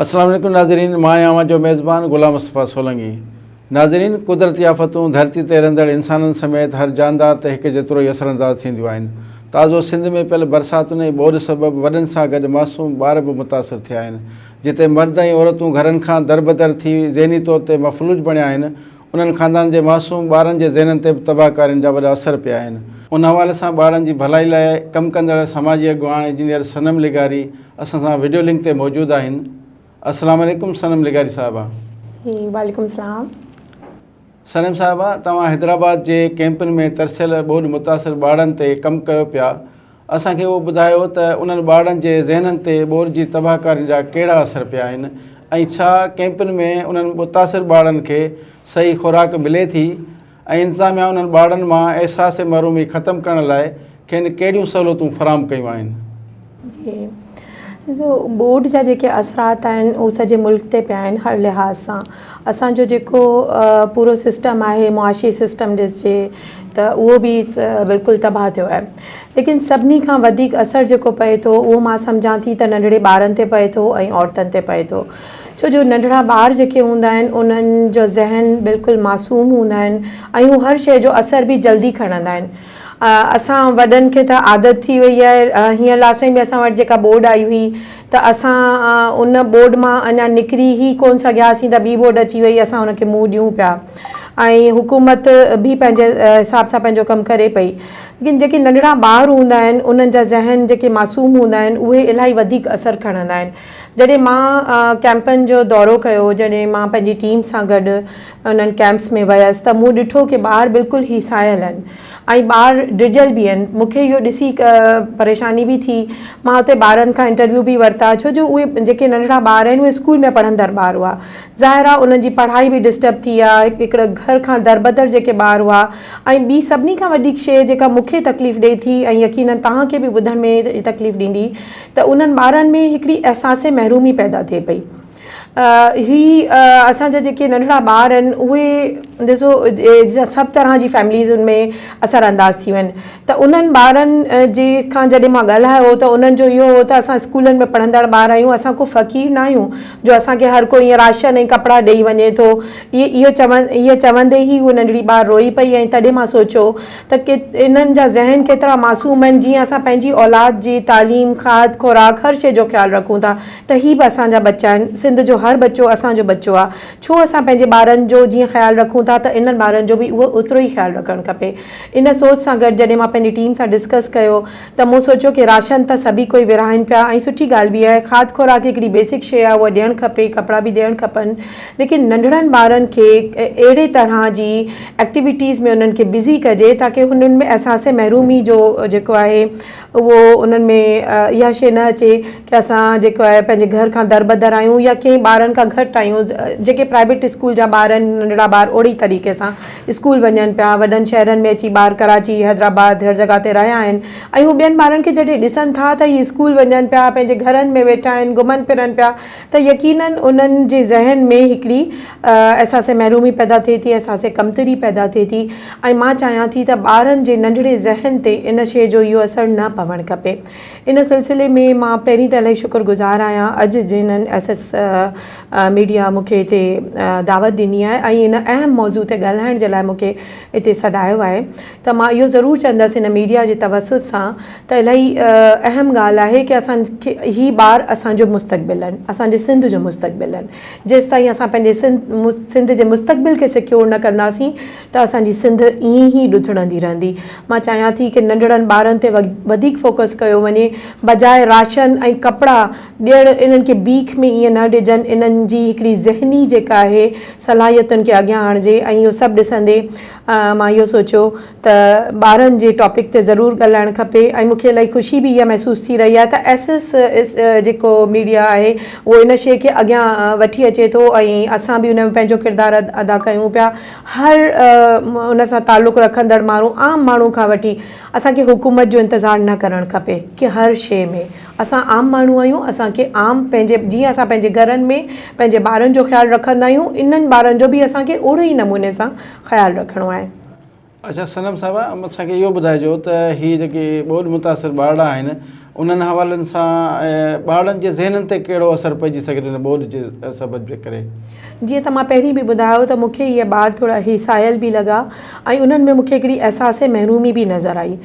السلام عليڪم ناظرين مان آهيان اوهان جو ميزبان غلام مصطفيٰ سولنگي ناظرين قدرتي آفتون ڌرتي تي رهندڙ انسانن سميت هر جاندار تي هڪ جيترو ئي اثر انداز ٿينديون آهن تازو سنڌ ۾ پيل برساتن ۽ ٻوڏ سبب وڏن سان گڏ معصوم ٻار به متاثر ٿيا آهن جتي مرد ۽ عورتون گهرن کان دربدر ٿي ذهني طور تي مفلوج بڻيا آهن، انهن خاندانن جي معصوم ٻارن جي ذهنن تي به تباهه ڪارين جا وڏا اثر پيا آهن. ان حوالي سان ٻارڙن جي ڀلائي لاء ڪم ڪندڙ سماجي اڳواڻ انجنيئر صنم لغاري اسان سان وڊيو لنڪ تي موجود آهن. السلام عليڪم صنم لغاري صاحبه. وعليڪم السلام. صنم صاحبه توهان حيدرآباد جي ڪئمپن ۾ ترسيل ٻوڏ متاثر ٻارڙن تي ڪم ڪيو پيا، اسان کي اهو ٻڌايو ته انهن ٻارڙن جي ذهنن تي ٻوڏ جي تباهڪارين جا ڪهڙا اثر پيا آهن ۽ ڇا ڪئمپن ۾ انهن متاثر ٻارڙن کي صحيح خوراڪ ملي ٿي ۽ انتظاميا انهن ٻارڙن مان احساس محرومي ختم ڪرڻ لاء کين ڪهڙيون سهولتون فراهم ڪيون آهن. جي ڏسو ٻوڏ جا جيڪي اثرات آهن اهي سڄي ملڪ تي پيا آهن هر لحاظ سان اسان جو جيڪو پورو سسٽم آهي معاشي سسٽم ڏسجي ته اهو به بلڪل تباهه ٿيو آهي ليڪن سڀني کان وڌيڪ اثر جيڪو پئي ٿو اهو مان سمجهان ٿي ته ننڍڙي ٻارن تي پئي ٿو ۽ عورتن تي پئي ٿو ڇو جو ننڍڙا ٻار جيڪي هوندا آهن انهن جو ذهن بلڪل معصوم هوندا آهن ۽ هو هر شيء جو اثر به جلدي کڻندا آهن اسان وڏن کي ته عادت ٿي وئي آهي هينئر لاسٽ ٽائيم به اسان وٽ جيڪا ٻوڏ آئي هئي ته اسان ان ٻوڏ مان اڃا نڪري ئي ڪونه سگهياسين ته ٻي ٻوڏ اچي وئي اسان ان کي منهن ڏيون پيا ۽ حڪومت به پنهنجي حساب سان پنهنجو ڪم ڪري پئي ليڪن جيڪي ننڍڙا ٻار هوندا آهن انهن جا ذهن جيڪي معصوم هوندا آهن اهي الاهي وڌيڪ اثر کڻندا آهن جڏهن مان ڪئمپن جو دورو ڪيو جڏهن مان پنهنجي ٽيم سان گڏ انهن ڪئمپس ۾ ويس ته مون ڏٺو ڪي ٻار بلڪل هيسايل آهن ۽ ٻار ڊڄل به آهن مون کي اهو ڏسي پريشاني به ٿي مان اتي ٻارن کان انٽرويو به ورتا ڇو جو اهي جيڪي ننڍڙا ٻار آهن اهي اسڪول ۾ پڙهندڙ ٻار هئا ظاهر آهي انهن جي پڙهائي به ڊسٽرب ٿي آهي هڪڙي گهر کان دربدر جيڪي ٻار هئا ۽ ٻي سڀني کان وڌيڪ شيء جيڪا مون کي تڪليف ڏئي ٿي ۽ يقينن توهان کي به ٻڌڻ ۾ تڪليف ڏيندي ته انهن ٻارن ۾ هڪڙي احساس محرومي پيدا ٿئي پئي هي اسان جا جيڪي ننڍڙا ٻار آهن اهي ڏسو سڀ طرح جي فيمليز ان ۾ اثر انداز ٿي وين ته انهن ٻارن جي کان جڏهن مان ڳالهايو ته انهن جو اهو هو ته اسان اسڪولن ۾ پڙهندڙ ٻار آهيون اسان ڪو فقير نه آهيون جو اسان کي هر ڪو ائين راشن ۽ ڪپڙا ڏئي وڃي ٿو اهو چون اهو چوندي ئي هو ننڍڙي ٻار روئي پئي ۽ تڏهن مان سوچيو ته انهن جا ذهن ڪيترا معصوم آهن جيئن اسان پنهنجي اولاد جي تعليم کاڌ خوراڪ هر شيء جو خيال رکون ٿا ته هي به اسان جا ٻچا آهن، سنڌ جو هر ٻچو اسان جو ٻچو آ، ڇو اسان پنهنجي ٻارن جو جيئن خيال رکون ٿا ته انهن ٻارن جو به اهو اوترو ئي خيال رکڻ کپي. ان سوچ سان گڏ جڏهن مان پنهنجي ٽيم سان ڊسڪس ڪيو ته مون سوچيو ڪي راشن ته سڀئي ڪوئي ورهائين پيا ۽ سٺي ڳالهه به آهي، کاڌ خوراڪ هڪڙي بيسڪ شيء آ اها ڏيڻ کپي، ڪپڙا به ڏيڻ کپن ليڪن ننڍڙن ٻارن کي اهڙي طرح جي ايڪٽيوٽيز ۾ انهن کي بزي ڪجي تاڪه هنن ۾ احساس محرومي جو جيڪو آهي اهو انهن ۾ اها شيء نه اچي ڪي اسان جيڪو آهي پنهنجي گهر کان دربدر آهيون يا ڪنهن ٻارن کان گهٽ آهيون جيڪي پرائيويٽ اسڪول جا ٻار آهن ننڍڙا ٻار اوڙي طريقي سان اسڪول وڃن پيا وڏن شهرن ۾ اچي ٻار ڪراچي حيدرآباد هر جڳهه تي رهيا آهن ۽ هو ٻين ٻارن کي جڏهن ڏسن ٿا ته هي اسڪول وڃن پيا پنهنجي گهرن ۾ ويٺا آهن گهمن ڦرن پيا ته يقينن انهن جي ذهن ۾ هڪڙي احساس محرومي پيدا ٿئي ٿي، احساس ڪمتري پيدا ٿئي ٿي ۽ مان چاهيان ٿي ته ٻارن جي ننڍڙي ذهن تي ان شيء جو اهو اثر نه پوڻ کپي. ان سلسلي ۾ مان پهرين ته الاهي شڪر گذار آهيان اڄ جنهن ايس ايس ميڊيا مون کي هتي دعوت ڏني آهي ۽ ان اهم موضوع تي ڳالهائڻ جي لاء مون کي هتي سڏايو آهي ته مان اهو ضرور چوندس ان ميڊيا جي توسط سان ته الاهي اهم ڳالهه آهي ڪي اسان کي هي ٻار اسان جو مستقبل آهن اسان جي سنڌ جو مستقبل آهن جيستائين اسان پنهنجي سنڌ سنڌ جي مستقبل کي سيڪيور نه ڪنداسين ته اسان جي سنڌ ائين ئي ڏٿڙندي رهندي مان چاهيان ٿي ڪي ننڍڙن ٻارن تي وڌيڪ فوڪس ڪيو وڃي بجاء راشن ۽ ڪپڙا ڏيڻ انهن کي بيک ۾ ائين نه ڏجن انهن جي هڪڙي ذهني جيڪا آهي صلاحيتن کي اڳيان آڻجي ۽ اهو سڀ ڏسندي مان اهو سوچيو ته ٻارن جي ٽاپڪ تي ضرور ڳالهائڻ کپي ۽ مون کي الاهي خوشي به اها محسوس ٿي رهي آهي ته ايس ايس جيڪو ميڊيا آهي اهو ان شيء کي اڳيان وٺي اچي ٿو ۽ اسان به ان ۾ پنهنجو ڪردار ادا ڪيون پيا هر ان سان تعلق رکندڙ ماڻهو عام ماڻهو کان وٺي اسان کي حڪومت جو انتظار نه ڪرڻ کپي ڪي هر شيء ۾ اسان عام ماڻهو آهيون اسان کي عام پنهنجي جيئن اسان پنهنجي گهرن ۾ پنهنجي ٻارن جو خيال رکندا آهيون انهن ٻارن جو به اسان کي اوڙي ئي نموني سان خيال رکڻو آهي. اڇا صنم صاحبه اسان کي اهو ٻڌائجو ته هي جيڪي ٻوڏ متاثر ٻارڙا آهن انهن حوالن سان ٻارڙن جي ذهنن تي ڪهڙو اثر پئجي سگهي ٿو ان ٻوڏ جي سبب جي ڪري؟ جيئن ته مان پهرين به ٻڌايو ته مون کي اهي ٻار ٿورا هيسايل به لڳا ۽ انهن ۾ مون کي هڪڙي احساس محرومي به نظر آئي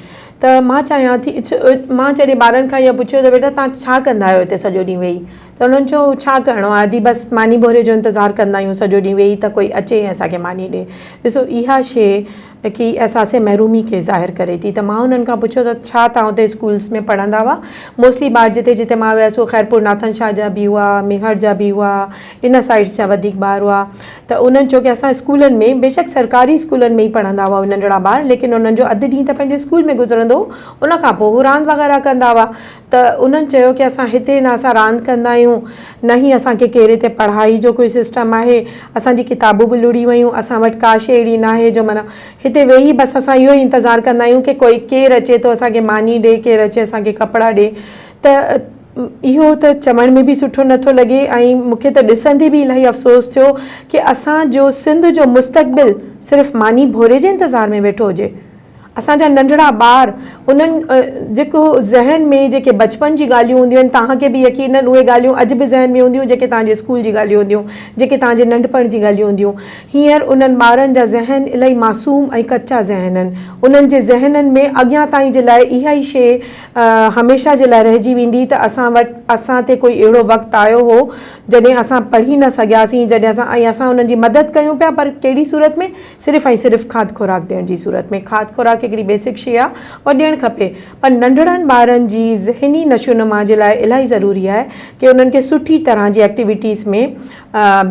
ته مان چاهيان ٿي مان جڏهن ٻارن کان اهو پڇيو ته بيٽا توهان ڇا ڪندا آهيو هتي سڄو ڏينهن ويهي ته انهن چيو ڇا ڪرڻو آهي ادي بس ماني ڀوري جو انتظار ڪندا آهيون سڄو ڏينهن ويهي ته ڪوئي اچي ۽ اسان کي ماني ڏي ڏسو اها شيء هڪ احساس محرومي کي ظاهر ڪري ٿي ته مان انهن کان پڇيو ته ڇا توهان اتي اسڪولس ۾ پڙهندا هئا موسٽلي ٻار جتي جتي مان ويس اهي خيرپور ناٿن شاهه جا به هئا ميهڙ جا به هئا ان سائيڊس جا وڌيڪ ٻار هئا ته انهن چيو ڪي اسان اسڪولن ۾ بيشڪ سرڪاري اسڪولن ۾ ئي پڙهندا هئا اهي ننڍڙا ٻار ليڪن انهن جو اڌ ڏينهن ته پنهنجي اسڪول ۾ گذرندو هو ان کان پوء هو راند وغيره ڪندا هئا ته انهن چيو ڪي اسان هتي نه اسان راند ڪندا آهيون نه ئي اسان کي ڪير هتي پڙهائي جو ڪوئي سسٽم آهي اسان جي ڪتابون به لڙهي ويون اسان وٽ ڪا شيء اهڙي ناهي جو معنيٰ هتي ويهي بس اسان اهو ئي انتظار ڪندا آهيون ڪي ڪوئي ڪير اچي ٿو اسان کي ماني ڏي ڪير اچي اسان کي ڪپڙا ڏي ته اهو ته چوڻ ۾ به سٺو نٿو لڳي ۽ مون کي ته ڏسندي به الاهي افسوس ٿيو ڪي اسان جو سنڌ جو مستقبل صرف ماني ڀوري جي انتظار ۾ ويٺو هجي. اسان جا ننڍڙا ٻار انهن جيڪو ذهن ۾ جيڪي بچپن جي ڳالهيون هونديون آهن توهان کي به يقينن اهي ڳالهيون اڄ به ذهن ۾ هونديون جيڪي توهان جي اسڪول جي ڳالهيون هونديون جيڪي توهان جي ننڍپڻ جي ڳالهيون هونديون هينئر انهن ٻارن جا ذهن الاهي معصوم ۽ ڪچا ذهن آهن انهن جي ذهنن ۾ اڳيان تائين جي لاء اها ئي شيء هميشه جي لاء رهجي ويندي ته اسان وٽ اسان تي ڪوئي اهڙو وقت آيو هو جڏهن اسان پڙهي نه سگهياسين جڏهن اسان ۽ اسان انهن جي مدد ڪيون پيا پر ڪهڙي صورت ۾ صرف ۽ صرف کاڌ خوراڪ ڏيڻ جي صورت ۾. کاڌ خوراڪ هڪڙي بيسڪ شيء آ اها ڏيڻ کپي پر ننڍڙن ٻارن جي ذهني نشونما جي لاء الاهي ضروري آهي ڪي انهن کي سٺي طرح جي ايڪٽيوٽيز ۾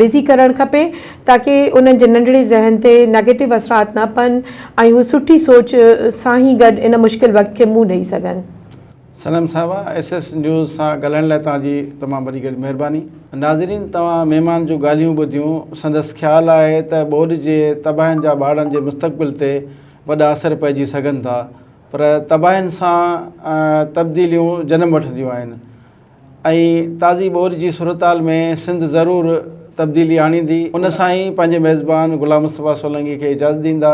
بزي ڪرڻ کپي تاڪي انهن جي ننڍڙي ذهن تي نيگيٽو اثرات نه پون ۽ هو سٺي سوچ سان ئي گڏ ان مشڪل وقت کي منهن ڏئي سگهن. صنم صاحبه ايس ايس نيوز سان ڳالهائڻ لاء توهان جي تمام وڏي گهڻي مهرباني. ناظرين توهان مهمان جون ڳالهيون ٻڌيون سندس خيال آهي ته ٻوڏ جي تباهين جا ٻارڙن جي مستقبل تي وڏا اثر پئجي سگهن ٿا پر تباهين سان تبديليون جنم وٺنديون آهن ۽ تازي ٻوڏ جي صورتحال ۾ سنڌ ضرور تبديلي آڻيندي ان سان ئي پنهنجي ميزبان غلام مصطفيٰ سولنگي کي اجازت ڏيندا.